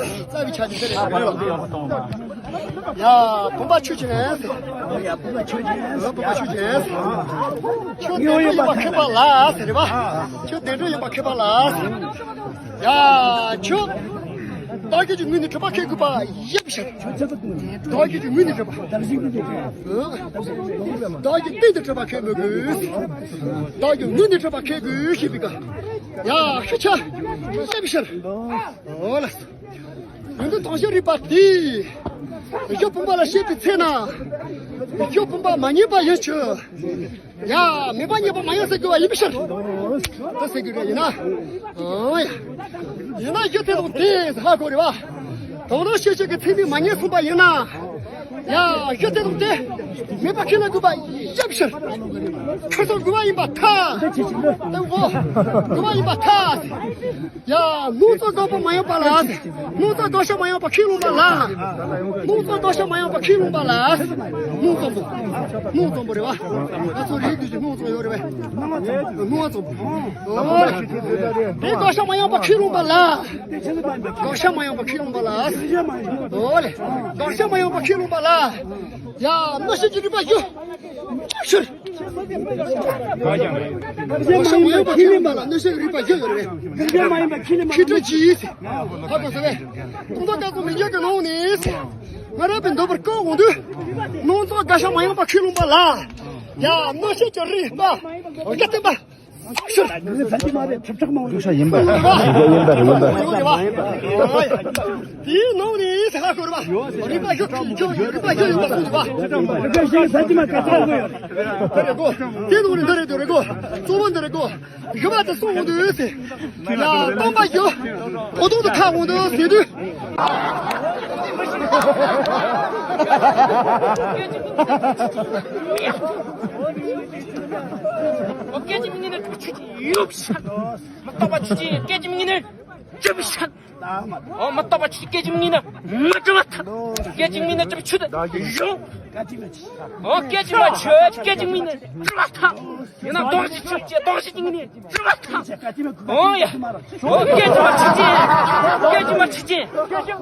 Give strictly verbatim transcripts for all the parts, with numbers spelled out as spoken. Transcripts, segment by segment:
རྩ་བའི་ཆ་ནས་དེ་རེད། ཡ། བུམ་པ་ཆོས་ཅན། ཡ། བུམ་པ་ཆོས་ཅན། ཁྱོད་བདེ་འགྲོ་ཡིན་པ་མཁྱེན་པ་ལ་ཟེར་རེད་པ། ཁྱོད་བདེ་འགྲོ་ཡིན་པ་མཁྱེན་པ་ལ་ཟེར། ཡ། ཁྱོད་བདག་གི་ངོས་ནས་གྲུབ་པ་མཁྱེན་དགོས་པ་ཡིན་པའི་ཕྱིར། བདག་གི་ངོས་ནས་གྲུབ་པ། བདག་གི་སྟེང་དུ་གྲུབ་པ་མཁྱེན་མི་དགོས། བདག་གི་ངོས་ནས་གྲུབ་པ་མཁྱེན་དགོས་ཞེས་པའི་སྐབས། ཡ། ཤེས་བྱ་ཡིན་པའི་ཕྱིར། འོ་ལགས། ཡོན་ཏན་དྭངས་ཤེལ་རིག་པ་དེས། གཞི་བུམ་པ་ལ་ཤེས་པའི་ཚེ་ན། གཞི་བུམ་པ་མ་རྙེད་པ་ཡིན་ཕྱིར། ཡ། མེད་པ་རྙེད་པ་མ་ཡིན་ཟེར་དགོས་པ་ཡིན་པའི་ཕྱིར། དེ་ཟེར་དགོས་རེད་ཡིན་ན། ཨང་། ཡ། ཡིན་ན་གཞི་དེ་དང་དེ་ཧ་གོ་རེད་པ། དོན་དམ་ཤེས་བྱེད་ཀྱི་ཚད་མས་མ་རྙེད་སོང་པ་ཡིན་ན། ཡ། གཞི་དེ་དང་དེ་མེད་པ་ཁས་ལེན་དགོས་པ་ཡིན་པའི་ཕྱིར། ཁ་སང་དགོས་པ་ཡིན་པར་ཐལ། དེ་འོ། དགོས་པ་ཡིན་པར་ཐལ། ཡ། སྣང་ཙམ་དགག་པ་མ་ཡིན་པ་ལ། སྣང་ཙམ་དགག་བྱ་མ་ཡིན་པ་ཁས་བླངས་པ་ལ། སྣང་ཙམ་དགག་བྱ་མ་ཡིན་པ་ཁས་བླངས་པ་ལ། སྣང་ཙམ་པོ། སྣང་ཙམ་པོ་རེད་པ། ང་ཚོ་རིགས་རྒྱུད་ཀྱི་སྣང་ཙམ་ཡོད་རེད་པས། སྣང་ཙམ་པོ། འོ་ལེ། དེ་དགག་བྱ་མ་ཡིན་པ་ཁས་བླངས་པ་ལ། དགག་བྱ་མ་ཡིན་པ་ཁས་བླངས་པ་ལ། འོ་ལེ། དགག་བྱ་མ་ཡིན་པ་ཁས་བླངས་པ་ལ། ཡ། རྣམ་ཤེས་ཀྱི་རིག་པ་བཞི། ཕྱིར། དགག་བྱ་མ་ཡིན་པ་ཁས་བླངས་པ་ལ་རྣམ་ཤེས་ཀྱི་རིག་པ་བཞི་ཡོད་རེད། དགག་བྱ་མ་ཡིན་པ་ཁས་བླངས་པ། ཁྱེད་ཅག་གིས། ཧ་གོ་སོང་ངས། ཀུན་རྫོབ་སྐབས་སུ་མི་འགྱུར་གྱི་སྣང་བ་ནི། སྔ་རབས་པས་འདོད་པར་བཀོད་འོང་དུས། སྣང་ཙམ་དགག་བྱ་མ་ཡིན་པ་ཁས་བླངས་པ་ལ། ཡ། རྣམ་ཤེས་ཀྱི་རིག་པ་བཞི་བསྟན་པ། ཕྱིར། དགག་བྱ་ཡིན་པ། དགག་བྱ་ཡིན་པ་རེད། ཡིན་པ་རེད། དེའི་ནང་ནས་ཧ་གོ་རེད་པ། རིག་པ་བཞི། རིག་པ་བཞི་ཡོད་པ་གསུངས་འདུག་པ། རིག་པ་བཞི་ཟ་གི་མ་ག་ཚ་གོ་ཡོད། འདི་རེད་གོ། དེ་ནང་ནས་འདི་རེད། འདི་རེད་གོ། གཙོ་བོ་འདི་རེད་གོ། རིག་པ་དེ་གསུངས་འོང་དུས་ཟེར། ཡ། སྟོང་པ་བཞི་བོ་དོང་དུ་ཁ་འོང་དུས་ཟེར་དུས། སྐད་ཅིག་མི་སྙན་ནས་ཆུ་ཡོད་ཤག་མི་རྟག་པ་ཆོས་ཅན། སྐད་ཅིག་མི་སྙན་ནས་གྲུབ་ཤག་འོ། མི་རྟག་པ་ཆོས་ཅན། སྐད་ཅིག་མི་སྙན་ནས་མི་གྲུབ་པར་ཐལ། སྐད་ཅིག་མི་སྙན་ནས་གྲུབ་པའི་ཆོས་དེ་ཡོད། འོ། སྐད་ཅིག་མ་ཆོས། སྐད་ཅིག་མི་སྙན་ནས་གྲུབ་པར་ཐལ། ཡིན་ན་སྟོང་གཞི་ཆོས་ཅན། སྟོང་གཞི་ཅན་ནས་གྲུབ་པར་ཐལ། འོ་ཡ། འོ། སྐད་ཅིག་མ་ཆོས་ཅན། སྐད་ཅིག་མ་ཆོས་ཅན།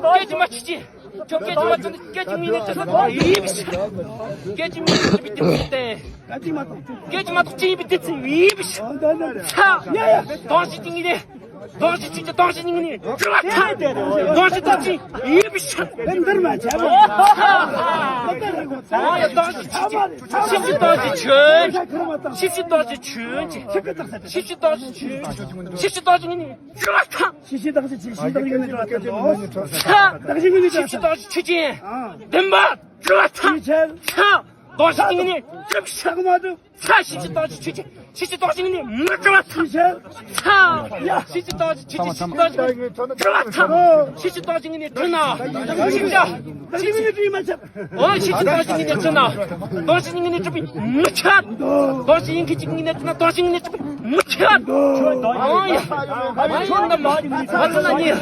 སྐད་ཅིག་མ་ཆོས་ཅན། ཁྱོད་སྐད་ཅིག་མ་ཆོས་ན་སྐད་ཅིག་མི་སྙན་ནས་གྲུབ་པར་ཐལ། ཡིན་པའི་ཕྱིར། སྐད་ཅིག་མི་སྙན་ནས་གྲུབ་པའི་དེ་ཚེ་སྟེ། སྐད་ཅིག་མ་གཏོགས་ཅི་ཡིན་པའི་དེ་ཚེ་ཡིན་པའི་ཕྱིར། ཚ། སྟོང་གཞི་ཅན་ནས། སྟོང་གཞི་ཆོས་ཅན། སྟོང་གཞི་ཉིད་ནས་གྲུབ་པར་ཐལ། སྟོང་གཞི་སྟོང་གཞི་ཡིན་པའི་ཕྱིར། འདིར་མ་བྱས་པ། འོ་ཡ། སྟོང་གཞི་ཆོས་ཅན། ཕྱིན་ཅི་སྟོང་གཞི་ཆོས་ཅན། ཕྱིན་ཅི་སྟོང་གཞི་ཆོས་ཅན། ཕྱིན་ཅི་སྟོང་གཞི་ཆོས་ཅན། ཕྱིན་ཅི་སྟོང་གཞི་ཉིད་ནས་གྲུབ་པར་ཐལ། ཕྱིན་ཅི་སྟོང་གཞི་ཆོས་ཅན། ཕྱིན་ཅི་སྟོང་གཞི་ཉིད་ནས་གྲུབ་པར་ཐལ། ཚ། སྟོང་གཞི་ཉིད་ནས། ཕྱིན་ཅི་སྟོང་གཞི་ཆོས་ཅན། བདེན་པར་གྲུབ་པར་ཐལ། ཚ། སྟོང་གཞི་ཉིད་ནས་གྲུབ་པར་ཐལ། ཚ། ཕྱིན་ཅི་སྟོང་གཞི་ཆོས་ཅན། ཕྱིན་ཅི་སྟོང་གཞི་ཉིད་ནས་མི་གྲུབ་པར་ཐལ། ཕྱིན་ཅི་སྟོང་གཞི་ཆོས་ཅན། ཕྱིན་ཅི་སྟོང་གཞི་ཉིད་ནས་གྲུབ་པར་ཐལ། ཕྱིན་ཅི་སྟོང་གཞི་ཉིད་ནས་གྲུབ་ན། ཕྱིན་ཅི། འོ། ཕྱིན་ཅི་སྟོང་གཞི་ཉིད་ནས་གྲུབ་ན། སྟོང་གཞི་ཉིད་ནས་གྲུབ་པས་མི་ཁྱབ། སྟོང་གཞི་ཡིན་མཁན་གཅིག་ཉིད་ནས་གྲུབ་ན་སྟོང་གཞི་ཉིད་ནས་གྲུབ་པས་མི་ཁྱབ། འོ་ཡ། མ་ཚད་ན་ཉེ།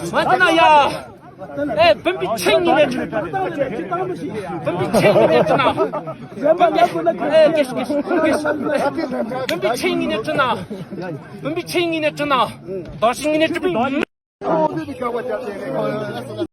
མ་ཚད་ན་ཡ། ཨེ། བུམ་པའི་ཆོས་ཉིད་ནས་གྲུབ། བུམ་པའི་ཆོས་ཉིད་ནས་གྲུབ་ན། བུམ་པའི། ཨེ། སྐད་ཅིག་སྐད་ཅིག་སྐད་ཅིག་བུམ་པའི་ཆོས་ཉིད་ནས་གྲུབ་ན། བུམ་པའི་ཆོས་ཉིད་ནས་གྲུབ་ན། སྟོང་གཞི་ཉིད་ནས་གྲུབ་པས།